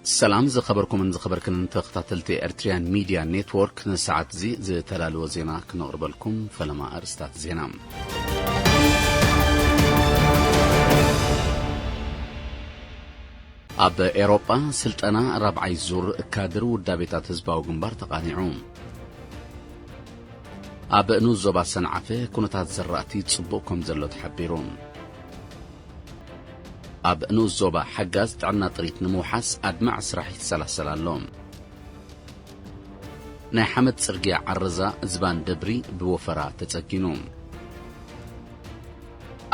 ሰላም ዝኸበርኩምን ዝኸበርክንን ተኸታተልቲ ኤርትሪያን ሚድያ ኔትወርክ፣ ንሰዓት እዚ ዝተዳለወ ዜና ክነቕርበልኩም። ፈለማ ኣርእስታት ዜና። ኣብ ኤሮጳ ስልጠና ራብዓይ ዙር ካድር ውዳቤታት ህዝባዊ ግንባር ተቓኒዑ። ኣብ ንኡስ ዞባ ሰንዓፈ ኩነታት ዘራእቲ ጽቡቕ ከም ዘሎ ተሓቢሩ። ኣብ ንኡስ ዞባ ሓጋዝ ጥዕና ጥሪት ንምውሓስ ኣድማዒ ስራሕ ይተሰላሰል ኣሎ። ናይ ሓመድ ጽርግያ ዓረዛ ዝባን ደብሪ ብወፈራ ተጸጊኑ።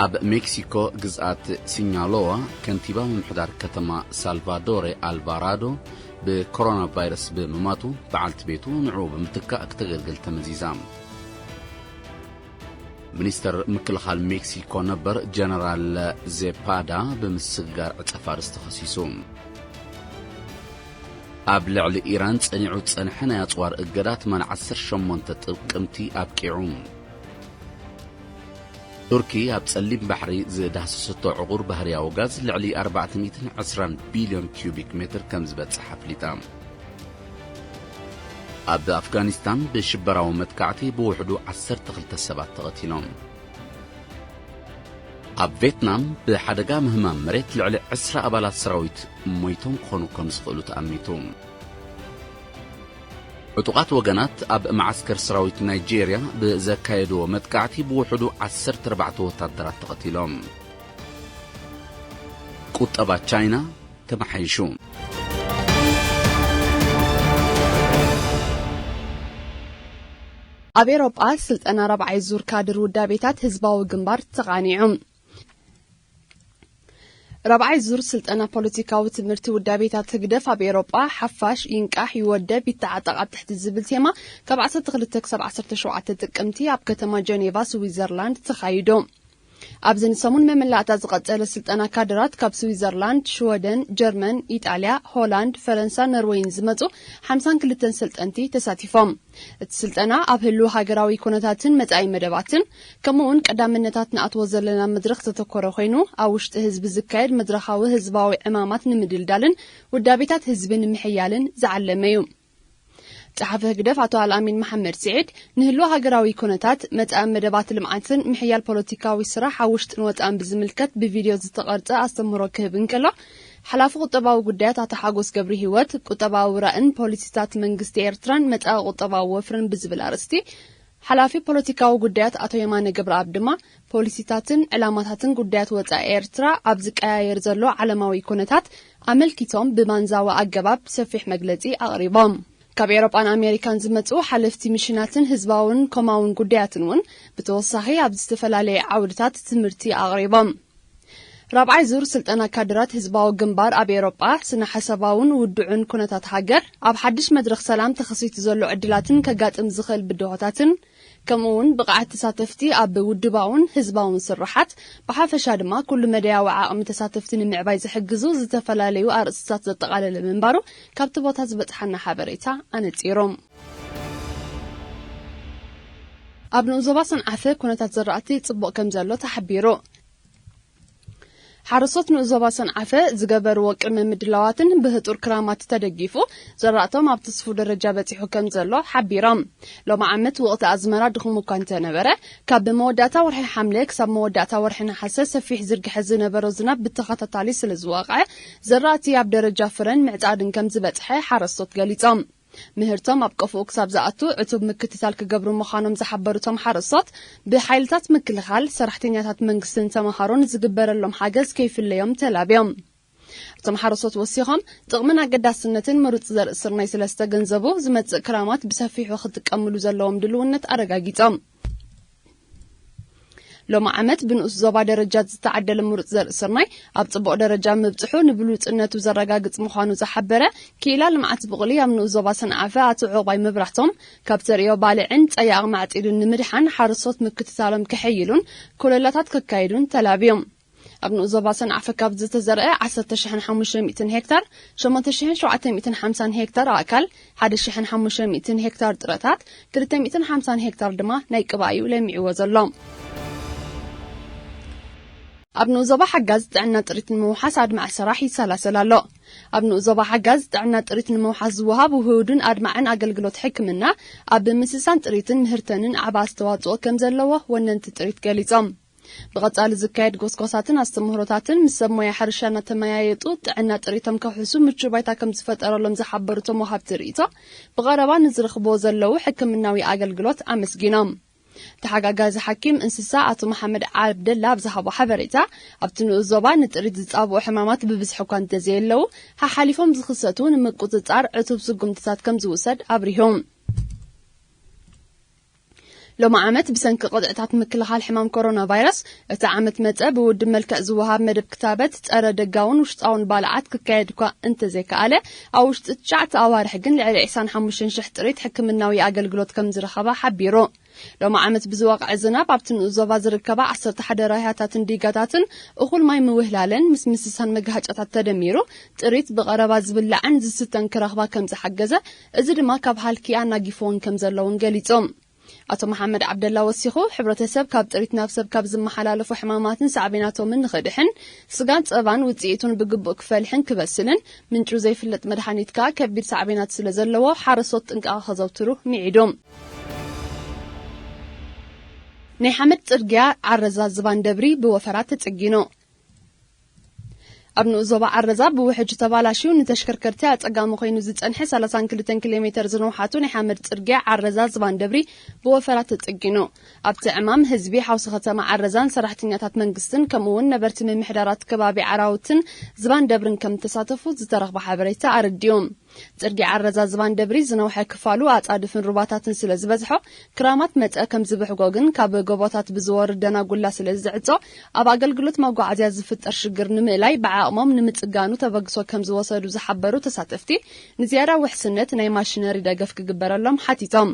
ኣብ ሜክሲኮ ግዝኣት ሲኛሎዋ ከንቲባ ምምሕዳር ከተማ ሳልቫዶሬ ኣልቫራዶ ብኮሮና ቫይረስ ብምማቱ በዓልቲ ቤቱ ንዕኡ ብምትካእ ክተገልግል ተመዚዛ። ሚኒስተር ምክልኻል ሜክሲኮ ነበር ጀነራል ዜፓዳ ብምስግጋር ዕጸ ፋርስ ተኸሲሱ። ኣብ ልዕሊ ኢራን ጸኒዑ ዝጸንሐ ናይ ኣጽዋር እገዳ ትማሊ ዓሰርተ ሸሞንተ ጥቅምቲ ኣብቂዑ። ቱርኪ ኣብ ጸሊም ባሕሪ ዝዳህሰሰቶ ዕቑር ባህርያዊ ጋዝ ልዕሊ ኣርባዕተ ሚእትን ዕስራን ቢልዮን ኪዩቢክ ሜትር ከም ዝበጽሕ ኣፍሊጣ። ኣብ ኣፍጋኒስታን ብሽበራዊ መጥቃዕቲ ብውሕዱ ዓሰርተ ክልተ ሰባት ተቐቲሎም። ኣብ ቬትናም ብሓደጋ ምህማም መሬት ልዕሊ ዕስራ ኣባላት ሰራዊት ሞይቶም ክኾኑ ከም ዝኽእሉ ተኣሚቱ። ዕጡቓት ወገናት ኣብ መዓስከር ሰራዊት ናይጄርያ ብዘካየድዎ መጥቃዕቲ ብውሕዱ ዓሰርተ ኣርባዕተ ወታደራት ተቐቲሎም። ቁጠባ ቻይና ተመሓይሹ። ኣብ ኤውሮጳ ስልጠና ራብዓይ ዙር ካድር ውዳቤታት ህዝባዊ ግንባር ተቓኒዑ። ራብዓይ ዙር ስልጠና ፖለቲካዊ ትምህርቲ ውዳቤታት ህግደፍ ኣብ ኤውሮጳ ሓፋሽ ይንቃሕ፣ ይወደብ፣ ይተዓጠቕ ኣብ ትሕቲ ዝብል ቴማ ካብ ዓሰርተ ክልተ ክሳብ ዓሰርተ ሸውዓተ ጥቅምቲ ኣብ ከተማ ጀኔቫ ስዊዘርላንድ ተኻይዱ። ኣብዚ ንሰሙን መመላእታ ዝቐጸለ ስልጠና ካድራት ካብ ስዊዘርላንድ፣ ሽወደን፣ ጀርመን፣ ኢጣልያ፣ ሆላንድ፣ ፈረንሳ፣ ኖርወይን ዝመጹ ሓምሳን ክልተን ሰልጠንቲ ተሳቲፎም። እቲ ስልጠና ኣብ ህልው ሃገራዊ ኩነታትን መጻኢ መደባትን፣ ከምኡ'ውን ቀዳምነታት ንኣትዎ ዘለና መድረኽ ዘተኮረ ኮይኑ፣ ኣብ ውሽጢ ህዝቢ ዝካየድ መድረኻዊ ህዝባዊ ዕማማት ንምድልዳልን ውዳቤታት ህዝቢ ንምሕያልን ዝዓለመ እዩ። ጸሓፊ ህግደፍ ኣቶ ኣልኣሚን መሓመድ ስዒድ፣ ንህልው ሃገራዊ ኩነታት፣ መጻኢ መደባት ልምዓትን ምሕያል ፖለቲካዊ ስራሕ ኣብ ውሽጥን ወጻእን ብዝምልከት ብቪድዮ ዝተቐርጸ ኣስተምህሮ ክህብ እንከሎ፣ ሓላፊ ቁጠባዊ ጉዳያት ኣቶ ሓጎስ ገብረ ህይወት፣ ቁጠባዊ ራእን ፖሊሲታት መንግስቲ ኤርትራን መጻኢ ቁጠባዊ ወፍርን ብዝብል ኣርእስቲ፣ ሓላፊ ፖለቲካዊ ጉዳያት ኣቶ የማነ ገብረኣብ ድማ፣ ፖሊሲታትን ዕላማታትን ጉዳያት ወጻኢ ኤርትራ ኣብ ዝቀያየር ዘሎ ዓለማዊ ኩነታት ኣመልኪቶም ብማንዛዊ ኣገባብ ሰፊሕ መግለጺ ኣቕሪቦም። ካብ ኤውሮጳን ኣሜሪካን ዝመጹ ሓለፍቲ ሚሽናትን ህዝባውን ኮማውን ጉዳያትን እውን ብተወሳኺ ኣብ ዝተፈላለየ ዓውድታት ትምህርቲ ኣቕሪቦም። ራብዓይ ዙር ስልጠና ካድራት ህዝባዊ ግንባር ኣብ ኤውሮጳ፣ ስነ ሓሳባውን ውድዑን ኩነታት ሃገር፣ ኣብ ሓድሽ መድረኽ ሰላም ተኸሲቱ ዘሎ ዕድላትን ከጋጥም ዝኽእል ብድሆታትን፣ ከምኡ እውን ብቕዓት ተሳተፍቲ ኣብ ውድባውን ህዝባውን ስርሓት፣ ብሓፈሻ ድማ ኩሉ መዳያዊ ዓቕሚ ተሳተፍቲ ንምዕባይ ዝሕግዙ ዝተፈላለዩ ኣርእስታት ዘጠቓለለ ምንባሩ ካብቲ ቦታ ዝበጽሓና ሓበሬታ ኣነጺሩ። ኣብ ንኡስ ዞባ ሰንዓፈ ኩነታት ዘራእቲ ጽቡቕ ከም ዘሎ ተሓቢሩ። ሓረስቶት ንኡስ ዞባ ሰንዓፈ ዝገበርዎ ቅድመ ምድላዋትን ብህጡር ክራማት ተደጊፉ ዘራእቶም ኣብ ትስፉ ደረጃ በጺሑ ከም ዘሎ ሓቢሮም። ሎም ዓመት ወቕቲ ኣዝመራ ድኹም እኳ እንተነበረ፣ ካብ መወዳእታ ወርሒ ሓምለ ክሳብ መወዳእታ ወርሒ ነሓሰ ሰፊሕ ዝርግሐ ዝነበሮ ዝናብ ብተኸታታሊ ስለ ዝወቕዐ፣ ዘራእቲ ኣብ ደረጃ ፍረን ምዕጻድን ከም ዝበጽሐ ሓረስቶት ገሊጾም። ምህርቶም ኣብ ቀፍኡ ክሳብ ዝኣቱ ዕቱብ ምክትታል ክገብሩ ምዃኖም ዝሓበሩ እቶም ሓረስቶት፣ ብሓይልታት ምክልኻል፣ ሰራሕተኛታት መንግስትን ተመሃሮን ዝግበረሎም ሓገዝ ከይፍለዮም ተላብዮም። እቶም ሓረስቶት ወሲኾም፣ ጥቕምን ኣገዳስነትን ምሩፅ ዘርኢ ስርናይ ስለ ዝተገንዘቡ፣ ዝመፅእ ክራማት ብሰፊሑ ክጥቀምሉ ዘለዎም ድልውነት ኣረጋጊፆም። ሎሚ ዓመት ብንኡስ ዞባ ደረጃ ዝተዓደለ ምሩፅ ዘርኢ ስርናይ ኣብ ፅቡቕ ደረጃ ምብፅሑ ንብሉፅነቱ ዘረጋግፅ ምዃኑ ዝሓበረ ክኢላ ልምዓት ብቑሊ ኣብ ንኡስ ዞባ ሰንዓፈ ኣቶ ዑቕባይ መብራህቶም፣ ካብ ተርእዮ ባልዕን ጸያቕ ማዕጺዱን ንምድሓን ሓረስቶት ምክትታሎም ከሐይሉን ኮለላታት ከካይዱን ተላብዮም። ኣብ ንኡስ ዞባ ሰንዓፈ ካብ ዝተዘርአ ዓሰርተ ሽሕን ሓሙሽተ ሚእትን ሄክታር፣ ሸሞንተ ሽሕን ሸውዓተ ሚእትን ሓምሳን ሄክታር ኣእካል፣ ሓደ ሽሕን ሓሙሽተ ሚእትን ሄክታር ጥረታት፣ ክልተ ሚእትን ሓምሳን ሄክታር ድማ ናይ ቅባእ እዩ ለሚዕዎ ዘሎ። ኣብ ንኡስ ዞባ ሓጋዝ ጥዕና ጥሪት ንምውሓስ ኣድማዒ ስራሕ ይሰላሰል ኣሎ። ኣብ ንኡስ ዞባ ሓጋዝ ጥዕና ጥሪት ንምውሓስ ዝወሃብ ውሁድን ኣድማዕን ኣገልግሎት ሕክምና ኣብ ምስሳን ጥሪትን ምህርተንን ዓቢ ኣስተዋጽኦ ከም ዘለዎ ወነንቲ ጥሪት ገሊጾም። ብቐጻሊ ዝካየድ ጎስጓሳትን ኣስተምህሮታትን ምስ ሰብ ሞያ ሕርሻ እናተመያየጡ ጥዕና ጥሪቶም ከውሕሱ ምቹ ባይታ ከም ዝፈጠረሎም ዝሓበሩ እቶም ወሃብቲ ርእይቶ፣ ብቐረባ ንዝረኽብዎ ዘለዉ ሕክምናዊ ኣገልግሎት ኣመስጊኖም። ተሓጋጋዚ ሓኪም እንስሳ ኣቶ መሓመድ ዓብደላ ኣብ ዝሃቦ ሓበሬታ፣ ኣብቲ ንኡስ ዞባ ንጥሪት ዝጻብኡ ሕማማት ብብዝሒ እኳ እንተዘየለዉ፣ ሓሓሊፎም ዝኽሰቱ ንምቁጽጻር ዕቱብ ስጉምትታት ከም ዝውሰድ ኣብሪሁ። ሎሚ ዓመት ብሰንኪ ቅጥዕታት ምክልኻል ሕማም ኮሮና ቫይረስ፣ እቲ ዓመት መጸ ብውድብ መልክዕ ዝወሃብ መደብ ክታበት ጸረ ደጋውን ውሽጣውን ባልዓት ክካየድ እኳ እንተዘይከኣለ፣ ኣብ ውሽጢ ትሽዓተ ኣዋርሕ ግን ልዕሊ ዕስራን ሓሙሽተን ሽሕ ጥሪት ሕክምናዊ ኣገልግሎት ከም ዝረኸባ ሓቢሩ። ሎሚ ዓመት ብዝወቕዐ ዝናብ ኣብቲ ንኡስ ዞባ ዝርከባ ዓሰርተ ሓደ ራህያታትን ዲጋታትን እኹል ማይ ምውህላለን ምስ ምስሳን መጋሃጫታት ተደሚሩ ጥሪት ብቐረባ ዝብላዕን ዝስተን ክረኽባ ከም ዝሓገዘ፣ እዚ ድማ ካብ ሃልኪ ኣናጊፍዎን ከም ዘለውን ገሊጾም። ኣቶ መሓመድ ዓብደላ ወሲኹ፣ ሕብረተሰብ ካብ ጥሪት ናብ ሰብ ካብ ዝመሓላለፉ ሕማማትን ሳዕቤናቶምን ንኽድሕን፣ ስጋን ጸባን ውጽኢቱን ብግቡእ ክፈልሕን ክበስልን፣ ምንጩ ዘይፍለጥ መድሃኒት ከኣ ከቢድ ሳዕቤናት ስለ ዘለዎ፣ ሓረስቶት ጥንቃቐ ከዘውትሩ ምዒዱ። ናይ ሓመድ ጽርግያ ዓረዛ ዝባን ደብሪ ብወፈራ ተጸጊኑ። ኣብ ንኡስ ዞባ ዓረዛ ብውሕጅ ተባላሽዩ ንተሽከርከርቲ ኣጸጋሚ ኮይኑ ዝጸንሐ ሰላሳን ክልተን ኪሎ ሜተር ዝንውሓቱ ናይ ሓመድ ጽርግያ ዓረዛ ዝባን ደብሪ ብወፈራ ተጸጊኑ። ኣብቲ ዕማም ህዝቢ ሓውሲ ከተማ ዓረዛን ሰራሕተኛታት መንግስትን ከምኡ እውን ነበርቲ ምምሕዳራት ከባቢ ዓራውትን ዝባን ደብርን ከም ተሳተፉ ዝተረኽበ ሓበሬታ ኣረዲኡ። ጽርግያ ዓረዛ ዝባን ደብሪ ዝነውሐ ክፋሉ ኣጻድፍን ሩባታትን ስለ ዝበዝሖ፣ ክራማት መጸ ከም ዝብሕጎ ግን ካብ ጎቦታት ብዝወርድ ደናጉላ ስለ ዝዕጾ፣ ኣብ ኣገልግሎት መጓዓዝያ ዝፍጠር ሽግር ንምእላይ ብዓቕሞም ንምጽጋኑ ተበግሶ ከም ዝወሰዱ ዝሓበሩ ተሳተፍቲ፣ ንዝያዳ ውሕስነት ናይ ማሽነሪ ደገፍ ክግበረሎም ሓቲቶም።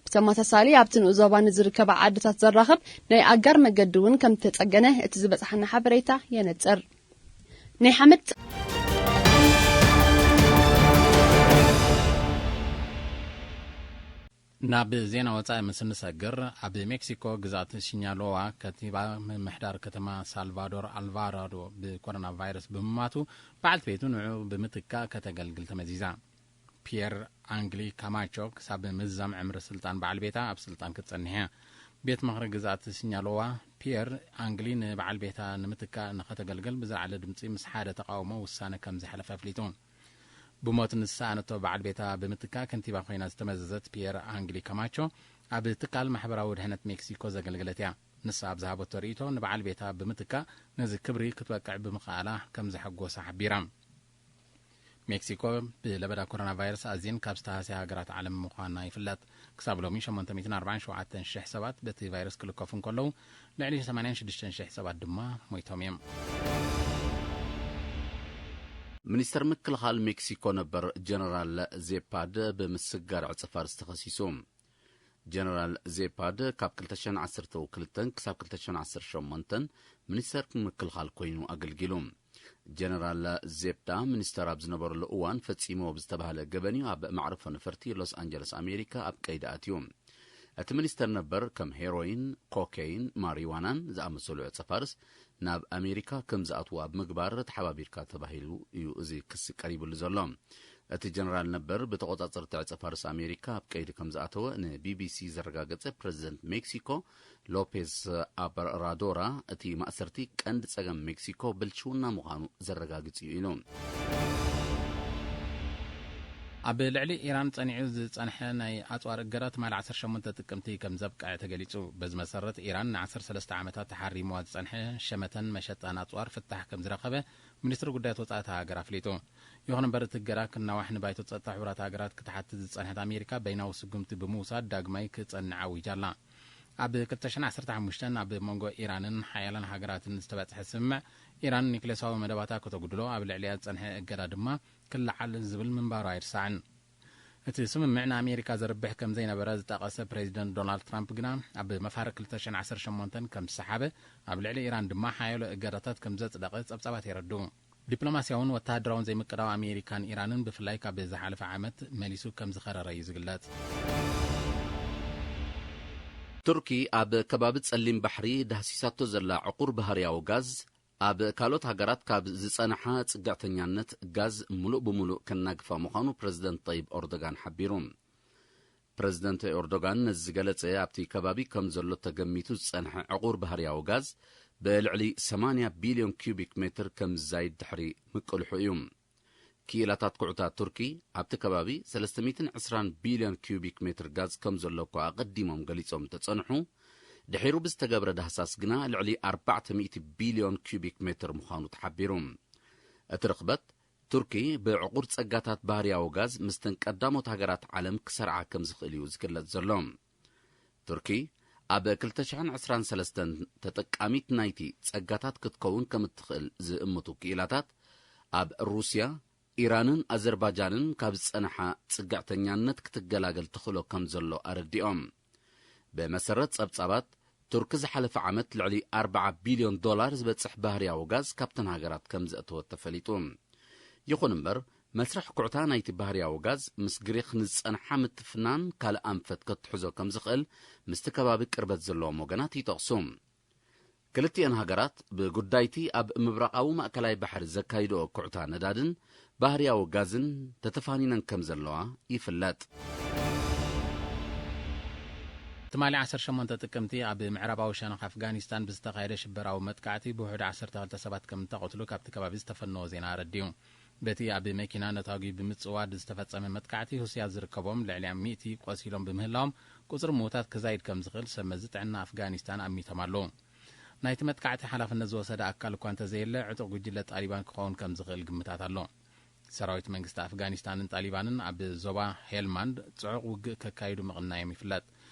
ብተመሳሳሊ ኣብቲ ንኡስ ዞባ ንዝርከባ ዓድታት ዘራኽብ ናይ ኣጋር መገዲ እውን ከም ዝተጸገነ እቲ ዝበጽሓና ሓበሬታ የነጽር። ናይ ሓመድ ናብ ዜና ወጻኢ ምስ እንሰግር፣ ኣብ ሜክሲኮ ግዝኣት ሲኛሎዋ ከንቲባ ምምሕዳር ከተማ ሳልቫዶር ኣልቫራዶ ብኮሮና ቫይረስ ብምማቱ፣ በዓልቲ ቤቱ ንዕኡ ብምትካእ ከተገልግል ተመዚዛ። ፒየር ኣንግሊ ካማቾ ክሳብ ምዝዛም ዕምሪ ስልጣን በዓል ቤታ ኣብ ስልጣን ክትጸንሕ እያ። ቤት ምኽሪ ግዝኣት ሲኛሎዋ፣ ፒየር ኣንግሊ ንበዓል ቤታ ንምትካእ ንኸተገልግል ብዝለዓለ ድምጺ ምስ ሓደ ተቓውሞ ውሳነ ከም ዘሕለፈ ኣፍሊጡ። ብሞት ንዝሰኣነቶ በዓል ቤታ ብምትካእ ከንቲባ ኮይና ዝተመዘዘት ፒየር ኣንግሊ ካማቾ፣ ኣብ ትካል ማሕበራዊ ድሕነት ሜክሲኮ ዘገልገለት እያ። ንሳ ኣብ ዝሃበቶ ርእይቶ፣ ንበዓል ቤታ ብምትካእ ነዚ ክብሪ ክትበቅዕ ብምኽኣላ ከም ዘሐጎሳ ሓቢራ። ሜክሲኮ ብለበዳ ኮሮና ቫይረስ ኣዝየን ካብ ዝተሃስያ ሃገራት ዓለም ምዃና ይፍለጥ። ክሳብ ሎሚ ሸሞንተ ሚእትን ኣርባዓን ሸውዓተን ሽሕ ሰባት በቲ ቫይረስ ክልከፉ እንከለዉ፣ ልዕሊ ሰማንያን ሽዱሽተን ሽሕ ሰባት ድማ ሞይቶም እዮም። ሚኒስተር ምክልኻል ሜክሲኮ ነበር ጀነራል ዜፓድ ብምስጋር ዕጸ ፋርስ ተኸሲሱ። ጀነራል ዜፓድ ካብ ክልተ ሽሕን ዓሰርተ ክልተን ክሳብ ክልተ ሽሕን ዓሰርተ ሸሞንተን ሚኒስተር ምክልኻል ኮይኑ ኣገልጊሉ። ጀነራል ዜፕዳ ሚኒስተር ኣብ ዝነበረሉ እዋን ፈጺሞ ብዝተባህለ ገበን እዩ ኣብ መዕርፎ ነፈርቲ ሎስ ኣንጀለስ ኣሜሪካ ኣብ ቀይዲ ኣትዩ። እቲ ሚኒስተር ነበር ከም ሄሮይን፣ ኮኬይን፣ ማሪዋናን ዝኣመሰሉ ዕጸ ፋርስ ናብ ኣሜሪካ ከም ዝኣትዉ ኣብ ምግባር ተሓባቢርካ ተባሂሉ እዩ እዚ ክሲ ቀሪብሉ ዘሎ። እቲ ጀነራል ነበር ብተቖጻጸርቲ ዕጸ ፋርስ ኣሜሪካ ኣብ ቀይዲ ከም ዝኣተወ ንቢቢሲ ዘረጋገጸ ፕረዚደንት ሜክሲኮ ሎፔዝ ኦብራዶራ፣ እቲ ማእሰርቲ ቀንዲ ጸገም ሜክሲኮ ብልሽውና ምዃኑ ዘረጋግጽ እዩ ኢሉ። ኣብ ልዕሊ ኢራን ጸኒዑ ዝጸንሐ ናይ ኣጽዋር እገዳ ትማሊ ዓሰርተ ሸሞንተ ጥቅምቲ ከም ዘብቅዐ ተገሊጹ። በዚ መሰረት፣ ኢራን ን ዓሰርተ ሰለስተ ዓመታት ተሓሪምዋ ዝጸንሐ ሸመተን መሸጣን ኣጽዋር ፍታሕ ከም ዝረኸበ ሚኒስትሪ ጉዳያት ወጻኢ እታ ሃገር ኣፍሊጡ። ይኹን እምበር፣ እቲ እገዳ ክናዋሕ ንባይቶ ጸጥታ ሕቡራት ሃገራት ክትሓትት ዝጸንሐት ኣሜሪካ፣ በይናዊ ስጉምቲ ብምውሳድ ዳግማይ ክጸንዕ ኣዊጃ ኣላ። ኣብ ክልተ ሽሕን ዓሰርተ ሓሙሽተን ኣብ መንጎ ኢራንን ሓያላን ሃገራትን ዝተበጽሐ ስምምዕ፣ ኢራን ኒክሌሳዊ መደባታ ከተጉድሎ፣ ኣብ ልዕሊኣ ዝጸንሐ እገዳ ድማ ክለዓል ዝብል ምንባሩ ኣይርሳዕን። እቲ ስምምዕ ንኣሜሪካ ዘርብሕ ከም ዘይነበረ ዝጠቐሰ ፕሬዚደንት ዶናልድ ትራምፕ ግና፣ ኣብ መፋርቕ ክልተ ሽሕን ዓሰርተ ሸሞንተን ከም ዝሰሓበ፣ ኣብ ልዕሊ ኢራን ድማ ሓያሎ እገዳታት ከም ዘጽደቐ ጸብጻባት የረድኡ። ዲፕሎማስያውን ወተሃደራውን ዘይምቅዳው ኣሜሪካን ኢራንን ብፍላይ ካብ ዝሓለፈ ዓመት መሊሱ ከም ዝኸረረ እዩ ዝግለጽ። ቱርኪ ኣብ ከባቢ ጸሊም ባሕሪ ዳህሲሳቶ ዘላ ዕቑር ባህርያዊ ጋዝ ኣብ ካልኦት ሃገራት ካብ ዝጸንሓ ጽግዕተኛነት ጋዝ ምሉእ ብምሉእ ከናግፋ ምዃኑ ፕረዚደንት ጠይብ ኦርዶጋን ሓቢሩ። ፕረዚደንት ኦርዶጋን ነዚ ዝገለጸ፣ ኣብቲ ከባቢ ከም ዘሎ ተገሚቱ ዝጸንሐ ዕቑር ባህርያዊ ጋዝ ብልዕሊ ሰማንያ ቢልዮን ኪዩቢክ ሜትር ከም ዝዛይድ ድሕሪ ምቅልሑ እዩ። ክኢላታት ኩዕታ ቱርኪ ኣብቲ ከባቢ ሰለስተ ሚእትን ዕስራን ቢልዮን ኪዩቢክ ሜትር ጋዝ ከም ዘሎ እኳ ኣቐዲሞም ገሊጾም እንተጸንሑ፣ ድሒሩ ብዝተገብረ ዳህሳስ ግና ልዕሊ ኣርባዕተ ሚእቲ ቢልዮን ኪዩቢክ ሜትር ምዃኑ ተሓቢሩ። እቲ ርኽበት፣ ቱርኪ ብዕቑር ጸጋታት ባህርያዊ ጋዝ ምስተን ቀዳሞት ሃገራት ዓለም ክሰርዓ ከም ዝኽእል እዩ ዝግለጽ ዘሎ። ቱርኪ ኣብ ክልተ ሽሕን ዕስራን ሰለስተን ተጠቃሚት ናይቲ ጸጋታት ክትከውን ከም እትኽእል ዝእምቱ ክኢላታት፣ ኣብ ሩስያ፣ ኢራንን ኣዘርባጃንን ካብ ዝጸንሓ ጽግዕተኛነት ክትገላገል ትኽእሎ ከም ዘሎ ኣረዲኦም። ብመሰረት ጸብጻባት፣ ቱርኪ ዝሓለፈ ዓመት ልዕሊ ኣርብዓ ቢልዮን ዶላር ዝበጽሕ ባህርያዊ ጋዝ ካብተን ሃገራት ከም ዘእተወት ተፈሊጡ። ይኹን እምበር፣ መስርሕ ኩዕታ ናይቲ ባህርያዊ ጋዝ ምስ ግሪኽ ንዝጸንሓ ምትፍናን ካልእ ኣንፈት ከትሕዞ ከም ዝኽእል ምስቲ ከባቢ ቅርበት ዘለዎም ወገናት ይጠቕሱ። ክልቲኤን ሃገራት ብጉዳይቲ ኣብ ምብራቓዊ ማእከላይ ባሕሪ ዘካይድኦ ኩዕታ ነዳድን ባህርያዊ ጋዝን ተተፋኒነን ከም ዘለዋ ይፍለጥ። ትማሊ ዓሰርተ ሸሞንተ ጥቅምቲ ኣብ ምዕራባዊ ሸነኽ ኣፍጋኒስታን ብዝተኻየደ ሽበራዊ መጥቃዕቲ ብውሕዱ ዓሰርተ ክልተ ሰባት ከም እተቐትሉ ካብቲ ከባቢ ዝተፈነወ ዜና ኣረዲኡ። በቲ ኣብ መኪና ነታጒ ብምጽዋድ ዝተፈጸመ መጥቃዕቲ፣ ሩስያ ዝርከቦም ልዕሊ ሚእቲ ቆሲሎም ብምህላዎም፣ ቁጽሪ ምዉታት ክዛይድ ከም ዝኽእል ሰብ መዚ ጥዕና ኣፍጋኒስታን ኣሚቶም ኣለዉ። ናይቲ መጥቃዕቲ ሓላፍነት ዝወሰደ ኣካል እኳ እንተዘየለ፣ ዕጡቕ ጉጅለ ጣሊባን ክኸውን ከም ዝኽእል ግምታት ኣሎ። ሰራዊት መንግስቲ ኣፍጋኒስታንን ጣሊባንን ኣብ ዞባ ሄልማንድ ጽዑቕ ውግእ ከካይዱ ምቕናዮም ይፍለጥ።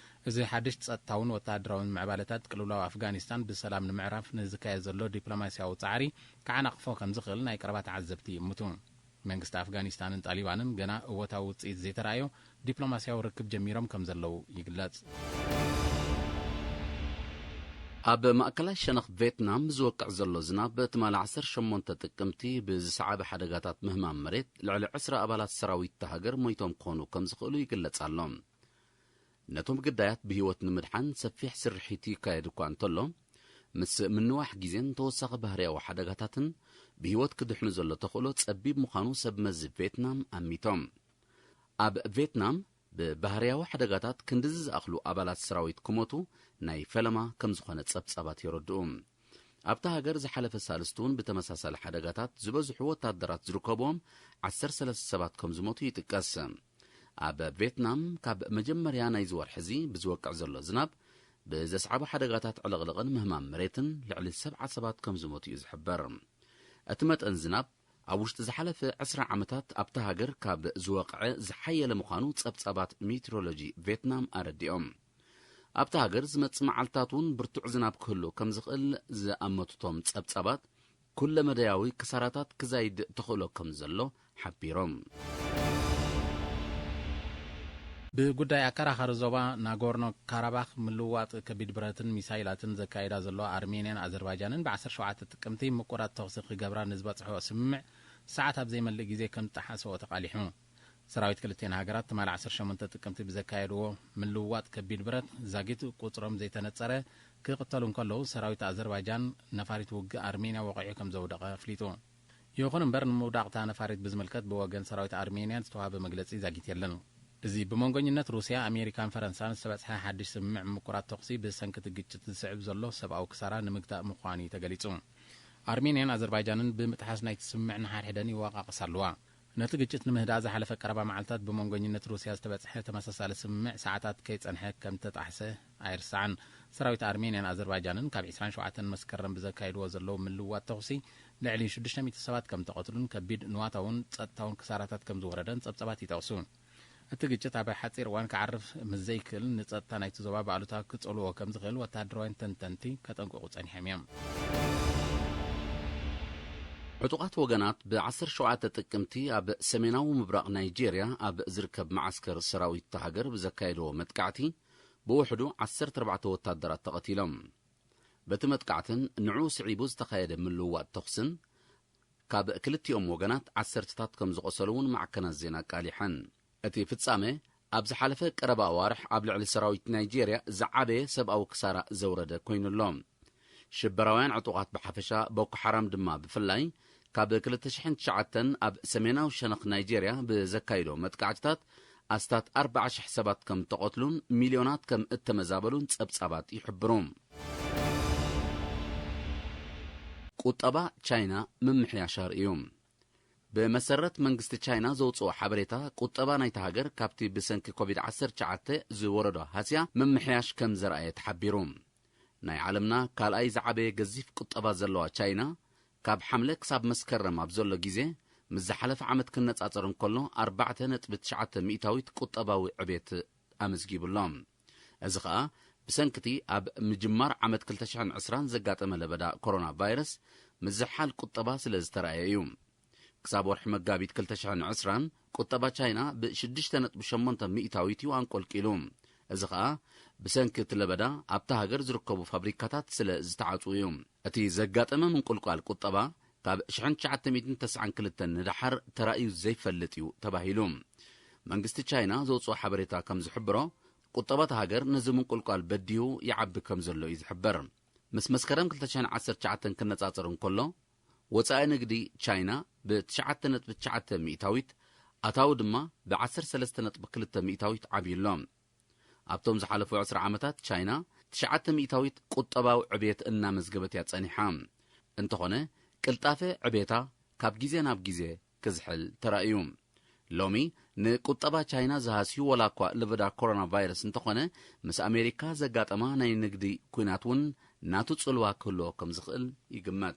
እዚ ሓድሽ ጸጥታውን ወተሃደራውን ምዕባለታት፣ ቅልውላው ኣፍጋኒስታን ብሰላም ንምዕራፍ ንዝካየድ ዘሎ ዲፕሎማስያዊ ጻዕሪ ክዓናቕፎ ከም ዝኽእል ናይ ቀረባ ተዓዘብቲ ይእምቱ። መንግስቲ ኣፍጋኒስታንን ጣሊባንን ገና እወታዊ ውጽኢት ዘይተራእዮ ዲፕሎማስያዊ ርክብ ጀሚሮም ከም ዘለዉ ይግለጽ። ኣብ ማእከላይ ሸነኽ ቬትናም ዝወቅዕ ዘሎ ዝናብ፣ ትማሊ ዓሰርተ ሸሞንተ ጥቅምቲ ብዝሰዓበ ሓደጋታት ምህማም መሬት፣ ልዕሊ ዕስራ ኣባላት ሰራዊት እታ ሃገር ሞይቶም ክኾኑ ከም ዝኽእሉ ይግለጽ ኣሎ። ነቶም ግዳያት ብህይወት ንምድሓን ሰፊሕ ስርሒት ይካየድ እኳ እንተሎ፣ ምስ ምንዋሕ ግዜን ተወሳኺ ባህርያዊ ሓደጋታትን፣ ብህይወት ክድሕኑ ዘሎ ተኽእሎ ጸቢብ ምዃኑ ሰብ መዚ ቬትናም ኣሚቶም። ኣብ ቬትናም፣ ብባህርያዊ ሓደጋታት ክንድዚ ዝኣኽሉ ኣባላት ሰራዊት ክሞቱ ናይ ፈለማ ከም ዝኾነ ጸብጻባት የረድኡ። ኣብታ ሃገር ዝሓለፈ ሳልስቲ እውን ብተመሳሳሊ ሓደጋታት ዝበዝሑ ወታደራት ዝርከብዎም ዓሰርተ ሰለስተ ሰባት ከም ዝሞቱ ይጥቀስ። ኣብ ቬትናም ካብ መጀመርያ ናይዚ ወርሒ እዚ ብዝወቅዕ ዘሎ ዝናብ፣ ብዘስዓቦ ሓደጋታት ዕልቕልቕን ምህማም መሬትን ልዕሊ ሰብዓ ሰባት ከም ዝሞቱ እዩ ዝሕበር። እቲ መጠን ዝናብ ኣብ ውሽጢ ዝሓለፈ ዕስራ ዓመታት ኣብታ ሃገር ካብ ዝወቕዐ ዝሓየለ ምዃኑ ጸብጻባት ሜትሮሎጂ ቬትናም ኣረዲኦም። ኣብታ ሃገር ዝመጽእ መዓልታት እውን ብርቱዕ ዝናብ ክህሉ ከም ዝኽእል ዝኣመቱቶም ጸብጻባት፣ ኩለ መዳያዊ ክሳራታት ክዛይድ ተኽእሎ ከም ዘሎ ሓቢሮም። ብጉዳይ ኣከራኻሪ ዞባ ናጎርኖ ካራባኽ ምልውዋጥ ከቢድ ብረትን ሚሳይላትን ዘካይዳ ዘሎ ኣርሜንያን ኣዘርባይጃንን ብ ዓሰርተ ሸውዓተ ጥቅምቲ ምቁራጽ ተኹሲ ክገብራ ንዝበጽሖ ስምምዕ ሰዓት ኣብ ዘይመልእ ግዜ ከም ዝጠሓሰኦ ተቓሊሑ። ሰራዊት ክልቲኤን ሃገራት ትማሊ ዓሰርተ ሸሞንተ ጥቅምቲ ብዘካየድዎ ምልውዋጥ ከቢድ ብረት ዛጊት ቁጽሮም ዘይተነጸረ ክቕተሉ እንከለዉ፣ ሰራዊት ኣዘርባይጃን ነፋሪት ውግእ ኣርሜንያ ወቒዑ ከም ዘውደቐ ኣፍሊጡ። ይኹን እምበር፣ ንምውዳቕታ ነፋሪት ብዝምልከት ብወገን ሰራዊት ኣርሜንያ ዝተዋህበ መግለጺ ዛጊት የለን። እዚ ብመንጎኝነት ሩስያ፣ ኣሜሪካን ፈረንሳን ዝተበጽሐ ሓድሽ ስምምዕ ምቁራጽ ተኹሲ ብሰንኪ እቲ ግጭት ዝስዕብ ዘሎ ሰብኣዊ ክሳራ ንምግታእ ምዃኑ እዩ ተገሊጹ። ኣርሜንያን ኣዘርባይጃንን ብምጥሓስ ናይቲ ስምምዕ ንሓድሕደን ይወቃቐሳ ኣለዋ። ነቲ ግጭት ንምህዳእ ዝሓለፈ ቀረባ መዓልታት ብመንጎኝነት ሩስያ ዝተበጽሐ ተመሳሳሊ ስምምዕ ሰዓታት ከይጸንሐ ከም ተጣሕሰ ኣይርሳዕን። ሰራዊት ኣርሜንያን ኣዘርባይጃንን ካብ ዕስራን ሸውዓተን መስከረም ብዘካይድዎ ዘለዉ ምልውዋጥ ተኹሲ ልዕሊ ሽዱሽተ ሚእቲ ሰባት ከም ተቐትሉን ከቢድ ንዋታውን ጸጥታውን ክሳራታት ከም ዝወረደን ጸብጻባት ይጠቕሱ። እቲ ግጭት ኣብ ሓጺር እዋን ክዓርፍ ምስ ዘይክእል፣ ንጸጥታ ናይቲ ዞባ ብኣሉታ ክጸልዎ ከም ዝኽእል ወተሃደራውያን ተንተንቲ ከጠንቅቑ ጸኒሖም እዮም። ዕጡቓት ወገናት ብ ዓሰርተ ሸውዓተ ጥቅምቲ ኣብ ሰሜናዊ ምብራቕ ናይጄርያ ኣብ ዝርከብ መዓስከር ሰራዊት እታ ሃገር ብዘካየድዎ መጥቃዕቲ፣ ብውሕዱ ዓሰርተ ኣርባዕተ ወታደራት ተቐቲሎም። በቲ መጥቃዕትን ንዕኡ ስዒቡ ዝተኻየደ ምልውዋጥ ተኹስን፣ ካብ ክልቲኦም ወገናት ዓሰርተታት ከም ዝቖሰሉ እውን ማዕከናት ዜና ኣቃሊሐን። እቲ ፍጻመ፣ ኣብ ዝሓለፈ ቀረባ ኣዋርሕ ኣብ ልዕሊ ሰራዊት ናይጄርያ ዝዓበየ ሰብኣዊ ክሳራ ዘውረደ ኮይኑ ኣሎ። ሽበራውያን ዕጡቓት ብሓፈሻ፣ ቦኮ ሓራም ድማ ብፍላይ፣ ካብ ክልተ ሽሕን ትሽዓተን ኣብ ሰሜናዊ ሸነኽ ናይጄርያ ብዘካይዶ መጥቃዕትታት ኣስታት ኣርባዓ ሽሕ ሰባት ከም እተቐትሉን ሚልዮናት ከም እተመዛበሉን ጸብጻባት ይሕብሩ። ቁጠባ ቻይና ምምሕያሽ ኣርእዩ። ብመሰረት መንግስቲ ቻይና ዘውፅኦ ሓበሬታ፣ ቁጠባ ናይታ ሃገር ካብቲ ብሰንኪ ኮቪድ ዓሰርተ ትሽዓተ ዝወረዶ ሃስያ ምምሕያሽ ከም ዘርኣየ ተሓቢሩ። ናይ ዓለምና ካልኣይ ዝዓበየ ገዚፍ ቁጠባ ዘለዋ ቻይና፣ ካብ ሓምለ ክሳብ መስከረም ኣብ ዘሎ ግዜ፣ ምስ ዝሓለፈ ዓመት ክነጻጸር እንከሎ፣ ኣርባዕተ ነጥቢ ትሽዓተ ሚእታዊት ቁጠባዊ ዕቤት ኣመዝጊቡ ኣሎ። እዚ ኸኣ ብሰንክቲ ኣብ ምጅማር ዓመት ክልተ ሽሕን ዕስራን ዘጋጠመ ለበዳ ኮሮና ቫይረስ ምዝሓል ቁጠባ ስለ ዝተራእየ እዩ። ክሳብ ወርሒ መጋቢት ክልተ ሽሕን ዕስራን ቁጠባ ቻይና ብሽዱሽተ ነጥቢ ሸሞንተ ሚእታዊት እዩ ኣንቆልቂሉ። እዚ ኸኣ ብሰንኪ እቲ ለበዳ ኣብታ ሃገር ዝርከቡ ፋብሪካታት ስለ ዝተዓጽዉ እዩ። እቲ ዘጋጠመ ምንቁልቋል ቁጠባ ካብ ሽሕን ትሽዓተ ሚእትን ተስዓን ክልተን ንደሓር ተራእዩ ዘይፈልጥ እዩ ተባሂሉ። መንግስቲ ቻይና ዘውፅኦ ሓበሬታ ከም ዝሕብሮ፣ ቁጠባ እታ ሃገር ነዚ ምንቁልቋል በዲሁ ይዓቢ ከም ዘሎ እዩ ዝሕበር። ምስ መስከረም ክልተ ሽሕን ዓሰርተ ትሽዓተን ክነጻጸር እንከሎ፣ ወጻኢ ንግዲ ቻይና ብትሽዓተ ነጥቢ ትሽዓተ ሚእታዊት፣ ኣታዊ ድማ ብዓሰርተ ሰለስተ ነጥቢ ክልተ ሚእታዊት ዓብዩ ኣሎ። ኣብቶም ዝሓለፉ ዕስራ ዓመታት ቻይና ትሽዓተ ሚእታዊት ቁጠባዊ ዕብየት እናመዝገበት እያ ጸኒሓ። እንተኾነ፣ ቅልጣፈ ዕብየታ ካብ ግዜ ናብ ግዜ ክዝሕል ተራእዩ። ሎሚ ንቁጠባ ቻይና ዝሃስዩ ዋላ እኳ ለበዳ ኮሮና ቫይረስ እንተኾነ፣ ምስ ኣሜሪካ ዘጋጠማ ናይ ንግዲ ኲናት እውን ናቱ ጽልዋ ክህልዎ ከም ዝኽእል ይግመት።